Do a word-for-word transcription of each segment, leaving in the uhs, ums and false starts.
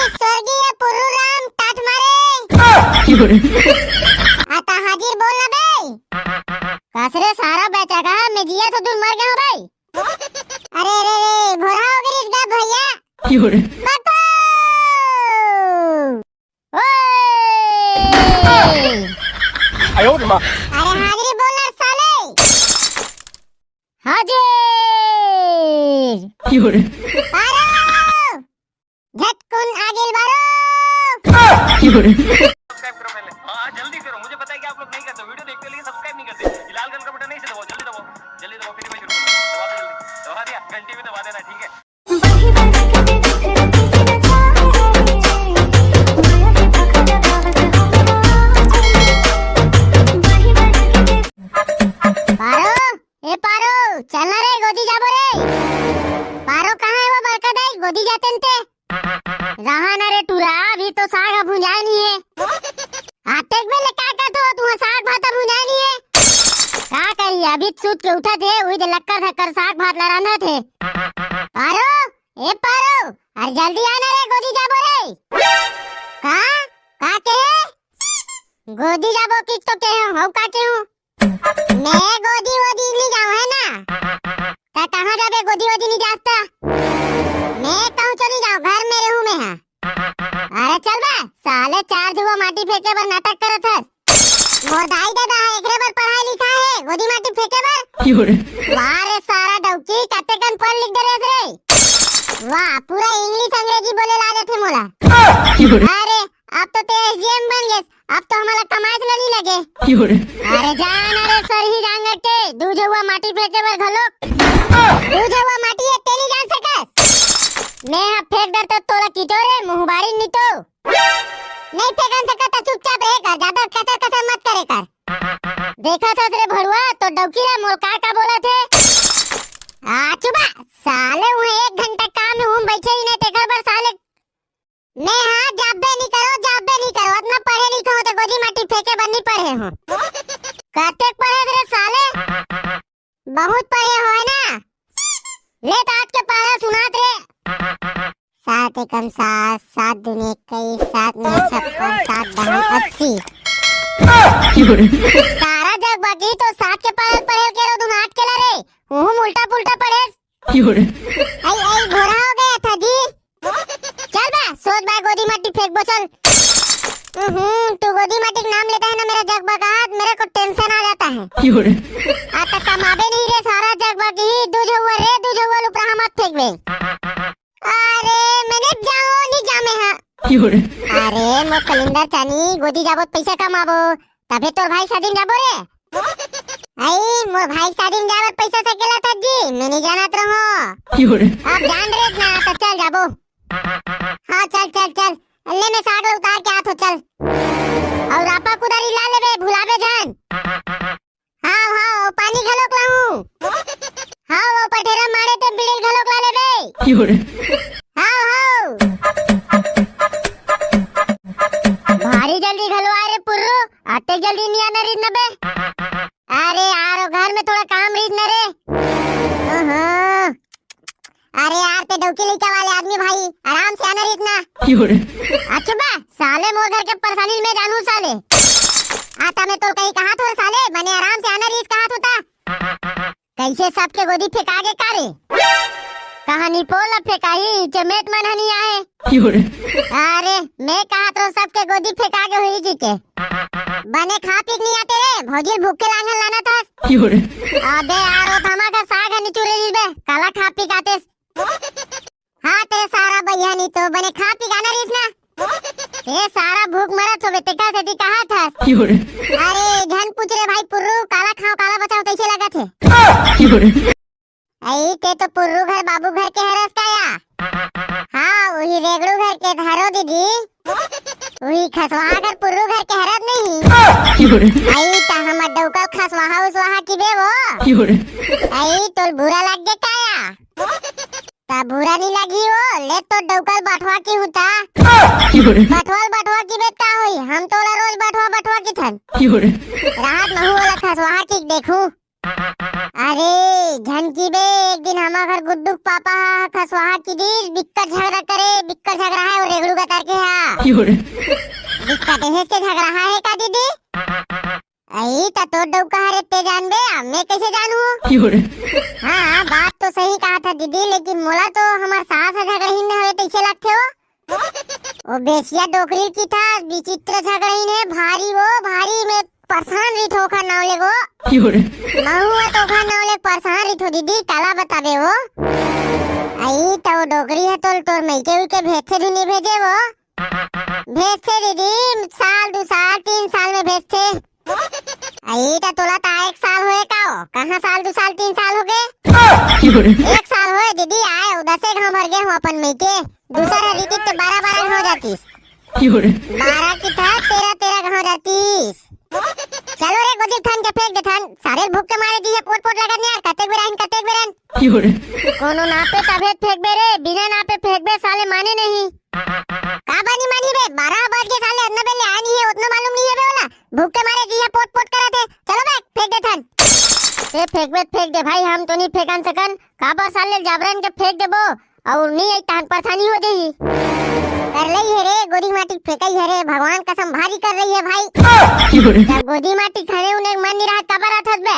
स्वर्गीय पुर्रू राम टाट मारे। आता हाजिर बोल ना बे। कासरे सारा बेचा का, मैं जिया तो दूर मर गया हूँ भाई। अरे रे रे, भोरा हो गई इसका भैया। बको! ओए! अरे हाजिरी बोल ना साले। हाजिर। पारो! झटकुन आगिल बारो। सब्सक्राइब करो पहले। हाँ, जल्दी करो। मुझे पता है कि आप लोग नहीं करते, वीडियो देखते लेकिन सब्सक्राइब नहीं करते। ये लाल कलर का बटन है, इसे दबाओ, जल्दी दबाओ, जल्दी दबाओ, फिर मैं शुरू करूँ। दबा दो जल्दी, दबा दिया, घंटी भी दबा देना, ठीक है? पारो, ए पारो, चल ना रे, गोदी जाबो रे। पारो कहाँ है वो बड़का दाई, गोदी जाते न ते। रहा ना रे टूरा, अभी तो साग ह भुंजाए नहीं है। आतेक बेले का करत हो, तुहा साग भात ह भुंजाए नहीं है। का करी, अभी सूत के उठत हे, उही दे लक्कर धक्कर साग भात ल रांधत हे। पारो, ए पारो, अरे जल्दी आ ना रे, गोदी जाबो रे। का? का के? गोदी जाबो किस तो के हो, हऊ का के हो? मैं गोदी वोदी नहीं जाऊँ, है ना? त कहाँ जाबे, गोदी वोदी नहीं जास त? मैं कहूँ चो नहीं जाऊँ, घर में रहूँ मैं, हाँ। अरे चल बे, साले चार झउवा माटी फेंके बर नाटक करत हस। मोर दाई ददा ह एकरे बर पढ़ाई लिखाय हे, गोदी माटी फेंके बर। वाह रे सारा डौकी, कतेकन पढ़ लिख डरे हस रे। वाह, पूरा इंग्लिश अंग्रेजी बोले ला जाथे मोला। अरे, अब तो ते एसडीएम बन गेस, अब तो हमला कमाए ला नहीं लगे। अरे जा ना रे सरही जांगर के, दू झउवा माटी फेंके बर घलोक। दू झउवा माटी हे, ते नहीं जान सकस। मैं ह फेंक डरत तोला किटो रे, मुँहबारी नितो। नहीं फेंकन सकत त चुपचाप रहे कर, ज्यादा कचर कचर मत करे कर। देखत हस रे भड़ुआ, तोर डौकी ला मोर का का बोलत हे। आ चुबा, साले उहे एक घंटा काम में हूँ बैठे ही नहीं, तेकर बर साले मैं हाँ जाबे नहीं करो, जाबे नहीं करो, अतना पढ़े लिखे हो तो गोदी माटी फेंके बर नहीं पढ़े हो। कतेक पढ़े रे साले? बहुत पढ़े हो है ना? ले तो आज के पढ़ा सुनात रे। सात एकम सात, सात दूनी इक्कीस, सात नौ छप्पन, सात दहम अस्सी। सारा जग बाकी तो सात के पढ़े पढ़े के रो तुम आठ के ला रे। उहू उल्टा पुल्टा पढ़े। आई, आई, भोरा हो गया था जी। चल बे, सोच बे, गोदी माटी फेंकबो, चल। हम्म, तू गोदी माटी के नाम लेता है ना मेरा जगबगाहट, मेरे को टेंशन आ जाता है। आता कमाबे नहीं रे, सारा जगबगी, दू झउवा रे, दू झउवा लुपराहा मत फेंकबे। अरे, मैंने जाओ नहीं जामे हाँ। अरे, मो कलिंदर चानी, गोदी जाबो त पैसा कमाबो, तभे तोर भाई शादी में जाबो रे। आई, मोर भाई शादी में जाबर पैसा सकेला था जी, मैं नहीं जानत रहो। अब जान रे ना, तो चल जाबो। हाँ, चल, चल, चल। ले मैं साग ला उतार के आत हो, चल। और रापा कुदारी ला लेबे, भुलाबे झन। हाँ, हाँ, पानी घलोक लाऊं। हाँ, वो पठेरा मारे ते बिड़ेल घलोक ला लेबे। हाँ, हाँ। भारी जल्दी घलो आय रे पुर्रू, अतेक जल्दी नहीं आना रहिस न बे। अरे यार, वो घर में थोड़ा काम रहिस न रे। ओहो। अरे यार, ते डौकी लइका वाले आदमी भाई, आराम से आना रहिस ना। अच्छा बा, साले मोर घर के परेशानी मैं जानू साले। आता मैं तो कहीं कहा थो साले, बने आराम से आना रहिस कहा थो ता। कैसे सबके गोदी फेंका गे का रे? कहानी पोला फेंकाही, चमेट मन हनी आए। अरे, मैं कहा तो सबके गोदी फेंका गे हुई जी के। बने खा पी के नहीं आते रे, भौजी भूख के लांगन लाना था। अबे यार, वो धमाका साग है निचुरे जी बे, काला खा पी के आते। हाँ, ते सारा बहियानी तो बने खा पी गाना रहिस ना। ते सारा भूख मरत होबे, ते का सेती कहा था? अरे, झन पूछ रे भाई पुर्रू, काला खाओ, काला बचाओ, कैसे लगा थे? आई, ते तो पुर्रू घर बाबू घर के हरस का या? हाँ, वही रेगड़ू घर के धरो दीदी। वही खसवाहा घर पुर्रू घर के हरत नहीं। आई, ता हमर डौकल खसवाहा उसवाहा की बे वो। आई, तोल बुरा लग गे का या? ता बुरा नहीं लगी वो, ले तो डौकल बठवा की हूँ ता। बठवाल बठवा की बेत का होई, हम तोला रोज बठवा बठवा की थन। रात महू वाला खसवाहा की देखूं। अरे, झन की बे, एक दिन हमा घर गुड्डू के पापा ह खसवाहा की दीस, बिक्कट झगड़ा करे, पिक्कर झगड़ा है वो रेगड़ू का तरके हा। दिक्कत है के झगड़ा है का दीदी? अई त तोर डौका हरे ते जानबे, अब मैं कैसे जानू? हाँ, हाँ, बात तो सही कहा था दीदी, लेकिन मोला तो हमार सास ह झगड़हीन हवे तैसे लगथे हो। ओ बेसिया डोकरी की था, विचित्र झगड़हीन है, भारी वो, भारी में परेशान रहिथो ओखर नाव ले वो। महू ह तो ओखर नाव ले परेशान रहिथो दीदी, काला बताबे वो। अई त वो डोकरी ह तोल तोर मइके उइके भेजथे भी नहीं भेजे वो। भेजथे दीदी, साल दू साल तीन साल में भेजथे। अई त तोला त एक साल होए का हो? कहाँ साल दू साल तीन साल हो गए? एक साल होए दीदी, आए उदासे घाव भर गए हो अपन मइके। दूसर ह दीदी तो बारह बारह घाव जातीस। बारह की था तेरह तेरह घाव जातीस। चलो रे गोदी थान के फेंक दे थान। सारे भूख के मारे जी है पोट पोट लगत नहीं यार। कतेक बेर आइन, कतेक बेर आइन। कोनो नापे तभे फेंकबे रे, बिना नापे फेंकबे साले माने नहीं। का बानी मानी बे, बारह बज के साले अतना बेले आए नहीं है, उतना मालूम नहीं है बे वाला। भूख के मारे जी है पोट पोट करत है। चलो बे, फेंक दे थन। ए फेंकबे त फेंक दे भाई, हम तो नहीं फेंकन सकन। काबर साले जाबरन के फेंक देबो, अउ नहीं आई तहन परेशानी हो जाही। कर लई है रे, गोदी माटी फेंकई है रे, भगवान कसम भारी कर रही है भाई। जब गोदी माटी खने उन्हें मन नहीं रहा, काबर आथस बे?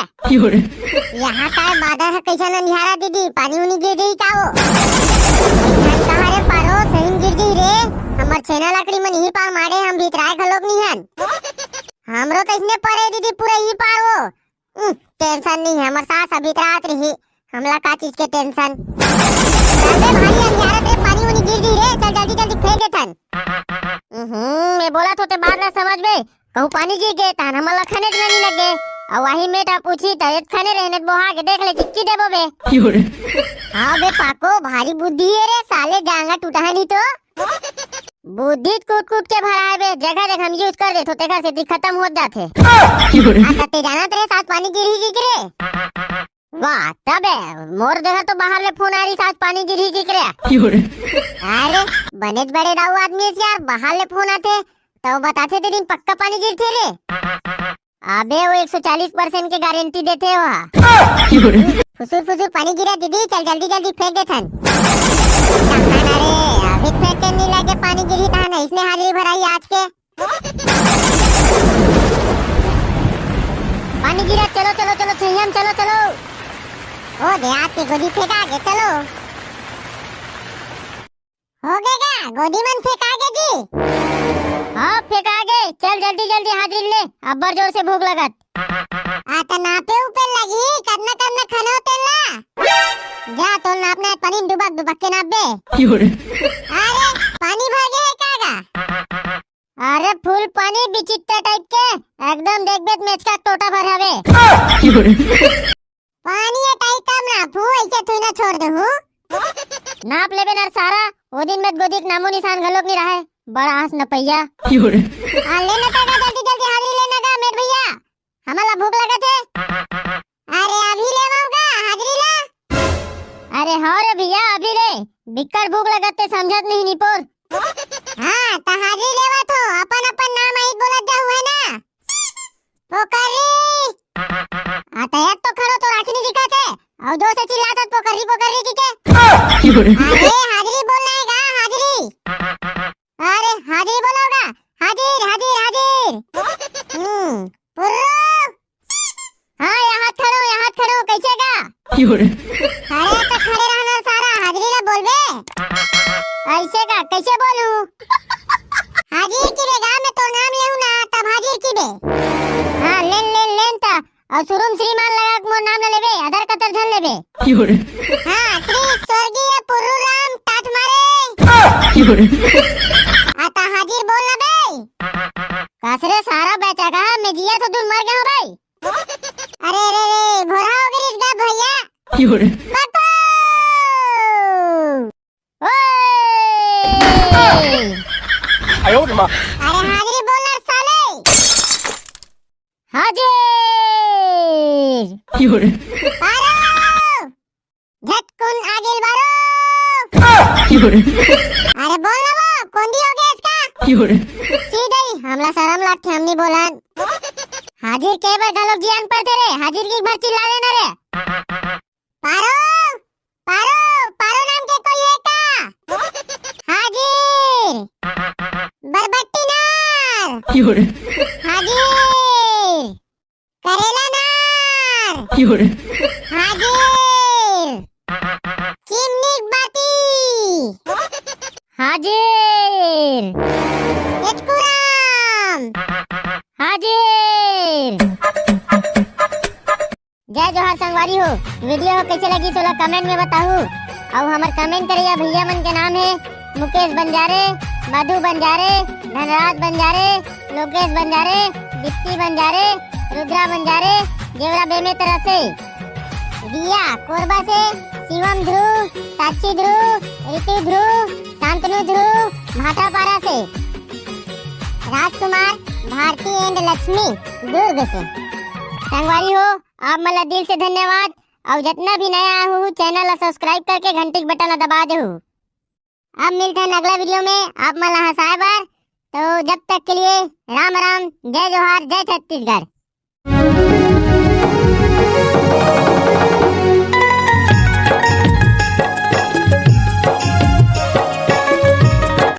यहाँ का बादर है कैसा न निहारा दीदी, पानी उनी गिर जाही का वो? कहाँ रे पारो, सही में गिर जाही रे। हमर छेना लकड़ी मन यही पार मारे, हम भीतराए घलोक नहीं हन। हमरो तो इसने परे दीदी पूरा यही पार वो। उम, टेंशन नहीं है, हमर सास अभी रात रही, हमला का चीज के टेंशन। चल बे भारी अंधियारत रे, पानी उनी गिर दी रे, चल जल्दी जल्दी फेंक दे थन। हम्म, मैं बोला तो ते बात ना समझ बे, कहूँ पानी गिर गए तहन हमला खने के नहीं लगे। अउ वही मेटा पूछी त एत खने रहने बोहा के देख ले चिक्की देबो बे। हाँ बे पाको, भारी बुद्धि है रे, साले जांगा टूटा है नहीं तो। बुद्धि कूट कूट के भराए बे, जगह जगह हम यूज कर देथो, तेकर सेती खत्म होत जाथे। आ, त ते जानत रे, साथ पानी गिरही की रे? वाह, तबे मोर जगह तो बाहर ले फोन आ रही, साथ पानी गिरही की रे? अरे, बनेच बड़े दाऊ आदमी है यार, बाहर ले फोन आथे, तो बताथे ते दिन पक्का पानी गिरथे रे। अबे वो एक सौ चालीस परसेंट के गारंटी देथे ओहा। फुसुर फुसुर पानी गिरा दीदी, चल जल्दी जल्दी फेंक दे थन। कहाँ ना रे, अभी फेंके नहीं लगे पानी गिरी तहन, इसने हाजिरी भराई आज के। पानी गिरा, चलो चलो चलो, संयम चलो चलो। ओ दे आपके गोदी फेंका के चलो। हो गए का? गोदी मन फेंका गे जी? हाँ, फेंका गे। चल जल्दी जल्दी हाजिरी ले, अब्बर जोर से भूख लगत। आ त नापे उपे लगी, कतना कतना खाना होते ला? जा तो नापना है, पानी डुबक डुबक के नाप बे। अरे, पानी भर गए है का गा? अरे फुल पानी विचित्र टाइप के, एकदम देखबे त मेचका टोटा भर हवे। पानी ये टाइप कम ना फू, ऐसे थोड़ी ना छोड़ दे हूँ। नाप लेबे नर सारा, वो दिन में गोदी के नामो निशान घलोक नहीं रहे। बड़ा आस नपैया। आ, ले ना काका, जल्दी जल्दी हाजिरी ले ना गा, मेर भैया, हमला भूख लगत है। अरे अभी ले आऊं का हाजिरी ला? अरे हाँ रे भैया, अभी ले, बिक्कट भूख लगत है, समझत नहीं निपोर। हाँ, त हाजिरी लेवत हो, अपन अपन नाम आई बोलत जाहू है ना। पोकरी। आ त एक तो खड़ो तो राखी नहीं दिखा थे, और दो से चिल्लात पोकरी पोकरी की के। अरे हाजिरी बोलना है गा, हाजिरी। अरे हाजिरी बोला होगा, हाजिर हाजिर हाजिर। हम्म, पुर्रो। हाँ, यहाँ खड़ो, यहाँ खड़ो, कैसे का? अरे तो खड़े रहना सारा, हाजिरी ला बोलबे। ऐसे का, कैसे बोलूं? हाजिर की बे, गाँव में तो नाम लेहू ना, तब हाजिर की बे। हाँ, लेन लेन लेन ता, और शुरू में श्रीमान लगा के मोर नाम ले लेबे, अदर कतर झन लेबे। हाँ, श्री स्वर्गीय पुर्रू राम टाट मारे। आता हाजिर बोल ना बे। कासरे सारा बेचा का, मैं जिया तो दूर मर गया हूँ भाई। अरे रे रे, भोरा हो गई गा भैया। पापा। ओए! अरे हाजिरी बोल ना साले। हाजिर। बारो। झटकुन आगिल बारो। अरे बोल ना वो, कौन दी हो गया इसका? सीधे ही हमला शर्म लागथे, हम नहीं बोलन। हाजिर के बर घलोक जियान पड़थे रे, हाजिर की भर चिल्ला लेना रे। पारो, पारो, पारो नाम के कोई है का? हाँ जी, हाजिर। करेला नार। हाजिर। चिमनीक बाती। हाजिर। एटकुराम। हाजिर। जय जोहार संगवारी हो। वीडियो हो कैसे लगी, सोला कमेंट में बताहू। अउ हमर कमेंट करइया भैया मन के नाम है मुकेश बंजारे, मधु बंजारे, धनराज बंजारे, लोकेश बंजारे, दीप्ति बंजारे, रुद्रा बंजारे, जेवरा बेमेतरा से, रिया कोरबा से, शिवम ध्रुव, साक्षी ध्रुव, ऋतु ध्रुव, शांतनु ध्रुव, भाटापारा से, राजकुमार, भारती एंड लक्ष्मी, दुर्ग से। संगवारी हो, आप मन ला दिल से धन्यवाद। अउ जतना भी नया आए हो, चैनल ला सब्सक्राइब करके घंटी के बटन ला दबा देहू। अब मिलते हैं अगला वीडियो में आप मन ला हंसाए बर। तो जब तक के लिए राम राम, जय जोहार, जय छत्तीसगढ़।